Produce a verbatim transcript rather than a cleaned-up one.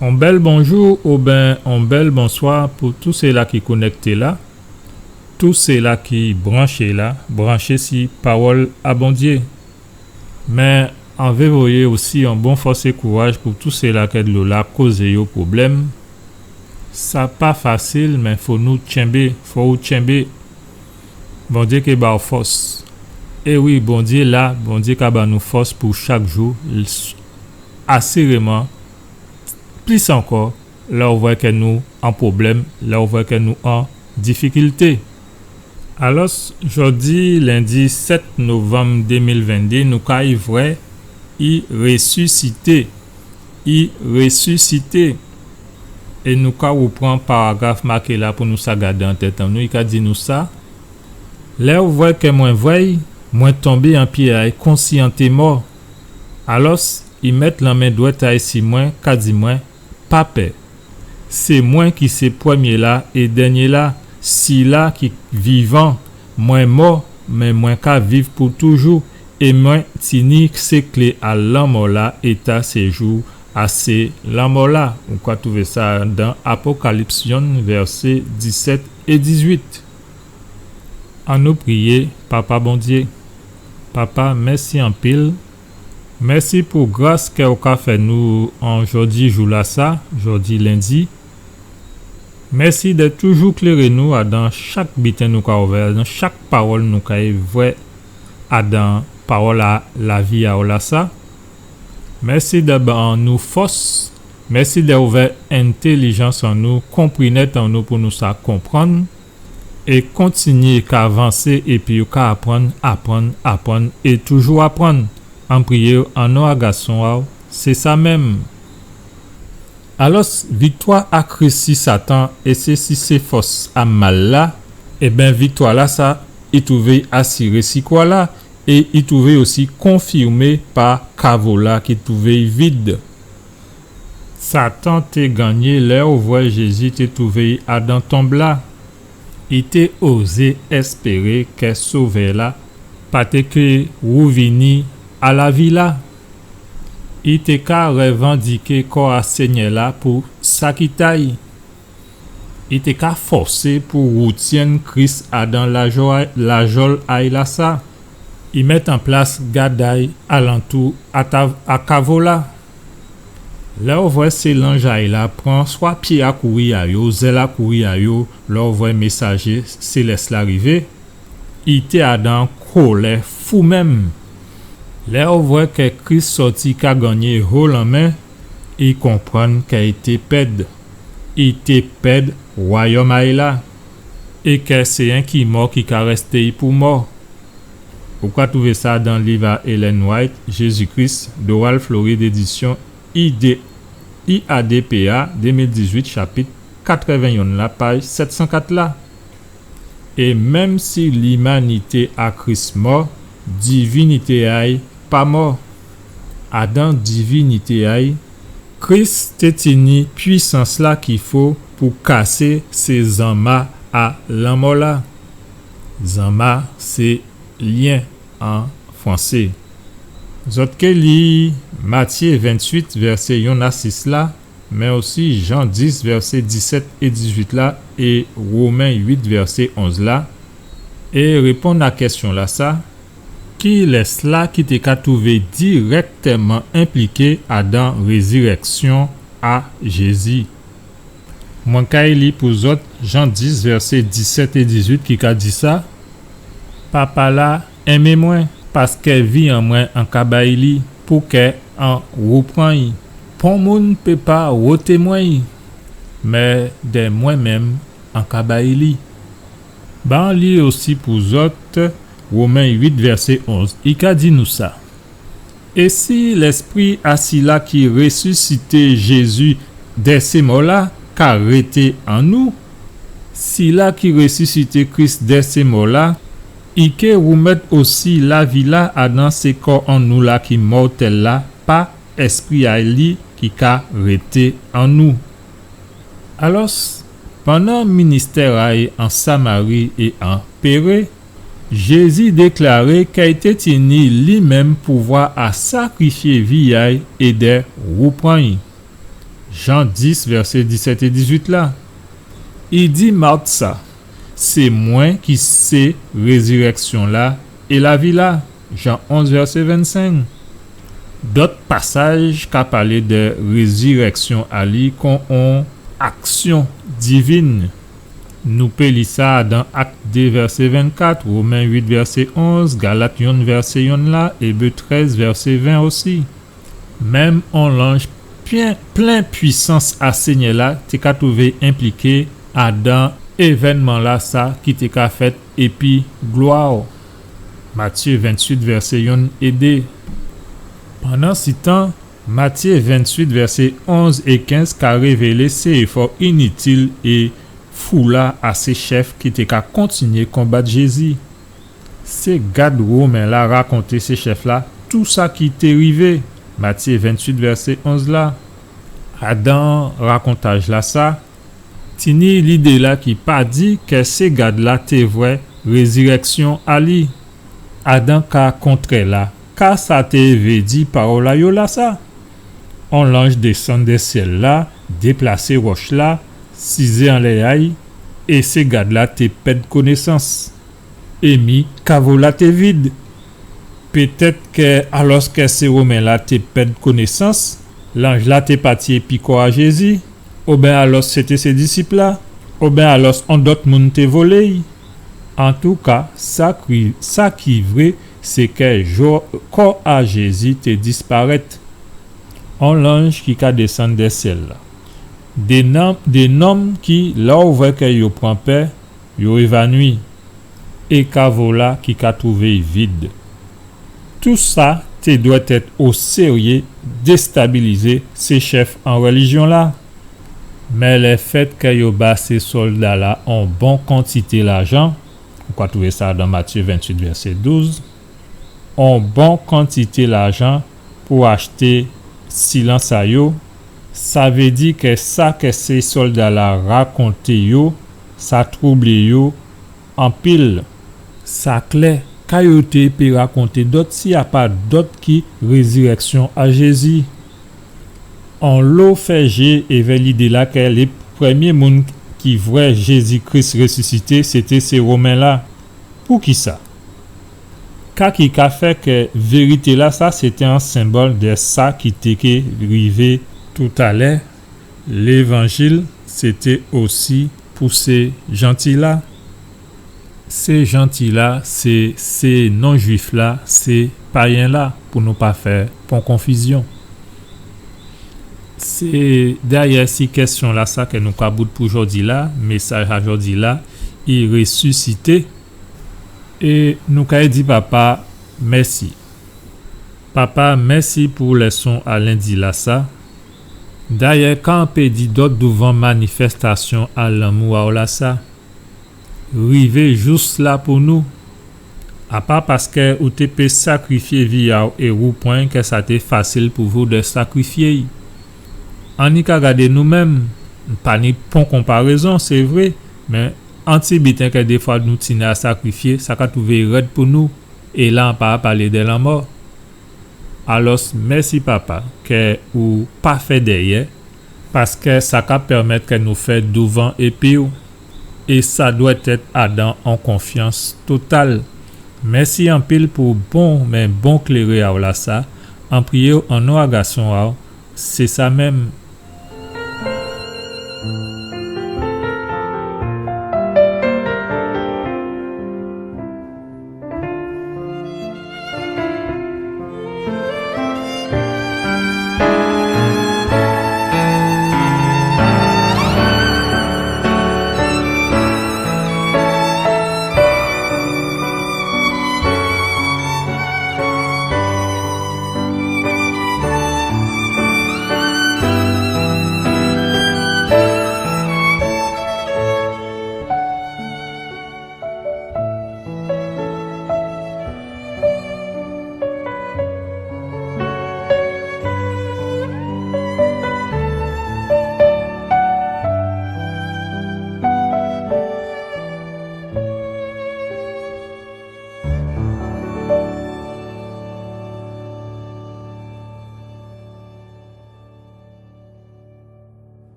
On bèl bonjou oben on bèl bonswa pou tou sila ki konèkté la, tou sila ki branché la, branché si pawòl a Bondyé. Mé an vé voyé osi on bon fòs é kouraj pou tou sila kè dlo la kozé yo pwoblèm. Sa pa fasil, mé fò nou tyenbé, fò ou tyenbé. Bondyé ké ba ou fòs. É wi, Bondyé la, Bondyé ka ba nou fòs pou chak jou. L-, asiréman, plis ankò, lè ou vwè kè nou an pwoblèm, lè ou vwè kè nou an difikilté. Alòs, jòdi lendi sèt novanm dé mil venndé, nou kay vwè i résisité. I résisité. É nou ka woupran paragraf maké la pou nou sa gadé an tèt an nou, i ka di nou sa: Lè ou vwè kè mwen vwè'y, mwen tonbé an pyé a'y konsi an té mò. Alòs, i mèt lanmen dwèt a'y si mwen, ka di mwen: Pa pè. Sé mwen ki sé prèmyé la é dènyé la, sila ki vivan. Mwen mò, mé mwen ka viv pou toujou, é mwen tini sé klé a lanmò la é ta séjou a sé lanmò la. Ou ka twouvé sa dan Apokalips yonn, vèsé disèt é dizuit. Annou priyé. Papa Bondyé, Papa, mèsi anpil. Mèsi pou gras kè ou ka fè nou an jòdi jou lasa, jòdi lendi. Mèsi dè toujou kléré nou adan chak biten nou ka ouvè, adan chak pawòl nou kay vwè, adan pawòl a lavi a'w lasa. Mèsi dè ban nou fòs. Mèsi dè ouvè entèlijans an nou, konprinèt an nou pou nou sa konprann é kontinyé ka vansé épi ou ka aprann, aprann, aprann é toujou aprann. An priyé an non a gason a'w, sé sa menm. Alòs, viktwa a Kris si Satan é sé si sé fòs a mal la, ében, viktwa lasa, i twouvé asiré si kwa la, é i twouvé osi konfimé pa kavo la ki twouvé vid. Satan té gannyé lè ou vwè Jézi té twouvé adan tonb la. I té ozé èspéré kè Sovè la pa té ké wouvini a lavi la. I té ka révandiké kò a Sényè la pou sa ki ta'y. I té ka fòsé pou woutyenn Kris adan lajò-, lajòl a'y lasa. I mèt an plas gad a'y alantou a ta-, a kavo la. Lè ou vwè sé lanj a'y la pran swa pyé a kouri a yo, zèl a kouri a yo, lè ou vwè mésajé sélès la rivé, i té adan kòlè fou menm. Lè ou vwè kè Kris sòti ka gannyé ho lanmen, i konprann kè i té pèd. I té pèd wayòm a'y la. É kè sé enki mò ki ka rèsté i pou mò. Ou ka twouvé sa dan liv a Ellen White, Jésus-Christ, Doral, Floride, édisyon I D, I A D P A, dé mil dizuit, chapit katrèven yonn la, paj sèt san kat la. É menm si limanité a Kris mò, divinité a'y pa mò. Adan divinité a'y, Kris té tini pwisans la ki fo pou kasé sé zanma a lanmò la. Zanma sé lyen an fransé. Zòt ké li Matyé ventuit, vèsé yonn a sis la, mé osi Jan dis, vèsé disèt é dizuit la, é Women uit, vèsé onz la, é réponn a kèsyon lasa: kilès la ki té ka twouvé dirèktèman enpliké adan rézirèksyon a Jézi? Mwen kay li pou zòt Jan dis, vèsé disèt é dizuit ki ka di sa: Papa la enmé mwen, paskè vi an mwen an ka bay li, pou kè an woupran'y. Pon moun pé pa woté mwen'y, mé dè mwen menm an ka bay li. Ban li osi pou zòt, Women uit, vèsé onz, i ka di nou sa: É si Lèspri a sila ki résisité Jézi dè sé mò la ka rété an nou, sila ki résisité Kris dè sé mò la, i ké woumèt osi lavi la adan sé kò an nou la ki mòtèl la pa Èspri a li ki ka rété an nou. Alòs, pandan ministè a'y an Samari é an Péré, Jézi déklaré kè i té tini li menm pouvwa a sakrifyé vi a'y é dè woupran'y. Jan dis, vèsé disèt é dizuit la. I di Mat sa, sé mwen ki sé rézirèksyon-la é lavi-la. Jan onz, vèsé vennsenk. Dòt pasaj ka palé dè rézirèksyon a li kon on aksyon divin. Nou pé li sa adan Ak dé, vèsé vennkat, Women uit, vèsé onz, Galat yonn, vèsé yonn la, Ébré trèz, vèsé ven osi. Menm on lanj plen, plen pwisans a Sényè-la té ka twouvé enpliké adan évènman-lasa ki té ka fèt épi glwa. Matyé ventuit, vèsé yonn é dé. Pandansitan, Matyé ventuit, vèsé onz é kenz ka révélé sé éfò initil é fou-la a sé chèf ki té ka kontinyé konbat Jézi. Sé gad women-la rakonté sé chèf-la tou sa ki té rivé, Matyé ventuit, vèsé onz la. Adan rakontaj-lasa, tini lidé-la ki pa di kè sé gad-la té vwè rézirèksyon a li. Adan ka kontrè-la, ka sa té vé di pawòl a yo lasa? On lanj désann dè syèl-la, déplasé wòch-la, sizé anlè a'y, é sé gad-la té pèd konésans. É mi kavo-la té vid. Pétèt kè alòskè sé women-la té pèd konésans, lanj-la té pati épi kò a Jézi, oben alòs sété sé disip-la, oben alòs on dòt moun té volé'y. Antouka, sa ki, sa ki vré, sé kè jo-, kò a Jézi té disparèt. On lanj ki ka désann dè syèl-la. Dé nanm, dé nonm ki, lè ou vwè kè yo pran pè, yo évanwi, é kavo-la ki ka twouvé'y vid. Tou sa té dwèt èt o séryé déstabilizé sé chèf an rèlijyon-la. Mé lèfèt kè yo ba sé sòlda-la on bon kantité lajan, ou ka twouvé sa dan Matyé ventuit, vèsé douz, on bon kantité lajan pou achté silans a yo, sa vé di kè sa kè sé sòlda-la rakonté yo, sa twoublé yo anpil. Sa klè, ka yo té pé rakonté dòt si a pa dòt ki rézirèksyon a Jézi? Onlo fè jé èvè lidé-la kè lé prèmyé moun ki vwè Jézi Kris résisité, sété sé Women-la. Poukisa? Ka ki ka fè kè vérité-lasa sété on senbòl dè sa ki té ké rivé toutalè, Lévanjil sété osi pou sé Janti-la. Sé Janti-la, sé, sé non-Jwif-la, sé payen-la, pou nou pa fè pon konfizyon. Sé dayè si kèsyon-lasa kè nou ka bout pou jòdi-la, mésaj a jòdi-la, i résisité. É nou kay di Papa mèsi. Papa, mèsi pou lèson a lendi-lasa. Dayè, ka an pé di dòt douvan manifèstasyon a lanmou a'w lasa? Rivé jous la pou nou. A pa paskè ou té pé sakrifyé vi a'w é ou pwen kè sa té fasil pou vou dè sakrifyé'y. Anni ka gadé nou menm, pa ni pon konparézon, sé vré, mé on ti biten kè défwa nou tini a sakrifyé, sa ka twouvé rèd pou nou, é la an pa palé dè lanmò. Alòs, mèsi Papa, kè ou pa fè dèyè, paskè sa ka pèmèt kè nou fè douvan épi'w, é sa dwèt èt adan on konfyans total. Mèsi anpil pou bon, mé bon kléré a'w lasa, an priyé'w an non a Gason a'w, sé sa menm.